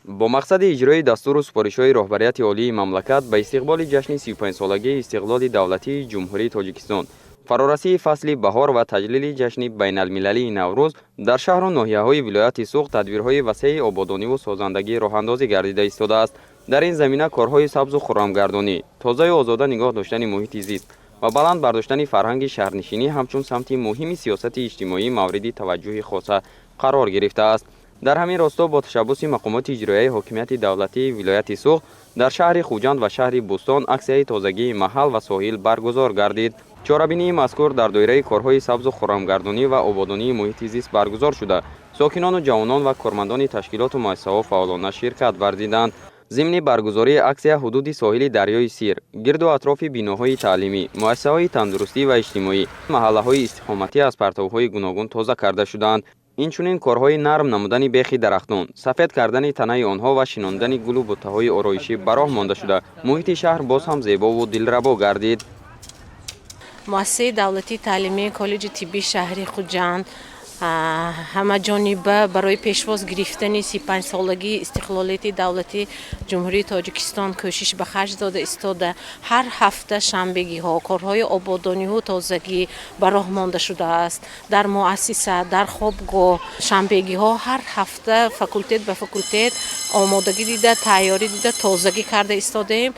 Бо мақсади иҷрои дастуру супоришҳои роҳбарияти олии мамлакат ба истиқболи ҷашни 35-солагии истиқлоли давлатии Ҷумҳурии Тоҷикистон, фарорасии фасли баҳор ва таҷлили ҷашни байналмилалии Наврӯз дар шаҳру ноҳияҳои вилояти Суғд тадбирҳои васеи ободониву созандагӣ роҳандозӣ гардида истодааст. Дар ин замина корҳои сабзу хуррамгардонӣ, тозаю озода нигоҳ доштани муҳити зист ва баланд бардоштани фарҳанги шаҳрнишинӣ ҳамчун самти муҳими сиёсати иҷтимоӣ мавриди таваҷҷӯҳи хоса қарор гирифтааст. Дар ҳамин росто бо ташаббуси мақомоти иҷроияи ҳокимияти давлатии вилояти Суғд дар шаҳри Хуҷанд ва шаҳри Бӯстон аксияи тозагии маҳал ва соҳил баргузор гардид. Чорабинии мазкур дар доираи корҳои сабзу хуррамгардонӣ ва ободонии муҳити зист баргузор шуда, сокинону ҷавонон ва кормандони ташкилоту муассисаҳо фаъолона ширкат варзиданд. Зимни баргузории аксия ҳудуди соҳили дарёи Сир, гирду атрофи биноҳои таълимӣ, муассисаҳои тандурустӣ ва иҷтимоӣ, маҳаллаҳои истиқоматӣ аз партовҳои гуногун тоза карда шуданд. Инчунин корҳои нарм намудани бехи дарахтон, сафед кардани танаи онҳо ва шинондани гулу буттаҳои ороишӣ ба роҳ монда шуда, муҳити шаҳр боз ҳам зебову дилрабо гардид. Муассисаи давлатии таълимии коллеҷи тиббии шаҳри Хуҷанд ҳамаҷониба барои пешвоз гирифтани 35-солагии истиқлолияти давлатии Ҷумҳурии Тоҷикистон кӯшиш ба харҷ дода истода, ҳар ҳафта шанбегиҳо корҳои ободониву тозагӣ ба роҳ монда шудааст. Дар муассиса, дар хобгоҳ шанбегиҳо ҳар ҳафта факултет ба факултет омодагӣ дида, тайёрӣ дида, тозагӣ карда истодаем.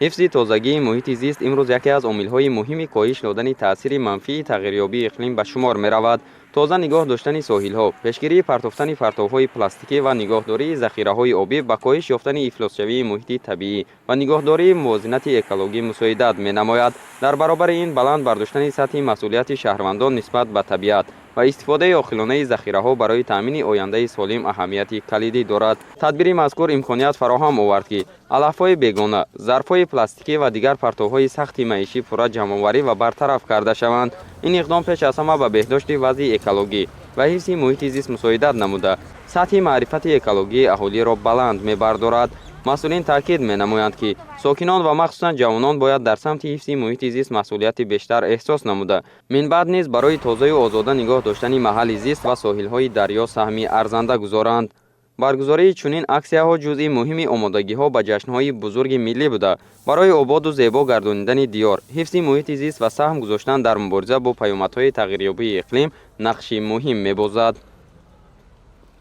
Ҳифзи тозагии муҳити зист имрӯз яке аз омилҳои муҳими коҳиш додани таъсири манфии тағйирёбии иқлим ба шумор меравад. Тоза нигоҳ доштани соҳилҳо, пешгирии партофтани партовҳои пластикӣ ва нигоҳдории захираҳои обӣ ба коҳиш ёфтани ифлосшавии муҳити табиӣ ва нигоҳдории мувозинати экологӣ мусоидат менамояд. Дар баробари ин, баланд бардоштани сатҳи масъулияти шаҳрвандон нисбат ба табиат ва истифодаи оқилонаи захираҳо барои таъмини ояндаи солим аҳамияти калидӣ дорад. Тадбири мазкур имконият фароҳам овард, ки алафҳои бегона, зарфҳои пластикӣ ва дигар партовҳои сахти маишӣ пурра ҷамъоварӣ ва бартараф карда шаванд. Ин иқдом пеш аз ҳама ба беҳдошти вазъи экологӣ ва ҳифзи муҳити зист мусоидат намуда, сатҳи маърифати экологии аҳолиро баланд мебардорад. Масъулин таъкид менамоянд, ки сокинон ва махсусан ҷавонон бояд дар самти ҳифзи муҳити зист масъулияти бештар эҳсос намуда, минбаъд низ барои тозаю озода нигоҳ доштани маҳалли зист ва соҳилҳои дарё саҳми арзанда гузоранд. Баргузории чунин аксияҳо ҷузъи муҳими омодагиҳо ба ҷашнҳои бузурги миллӣ буда, барои ободу зебо гардонидани диёр, ҳифзи муҳити зист ва саҳм гузоштан дар мубориза бо паёмадҳои тағйирёбии иқлим нақши муҳим мебозад.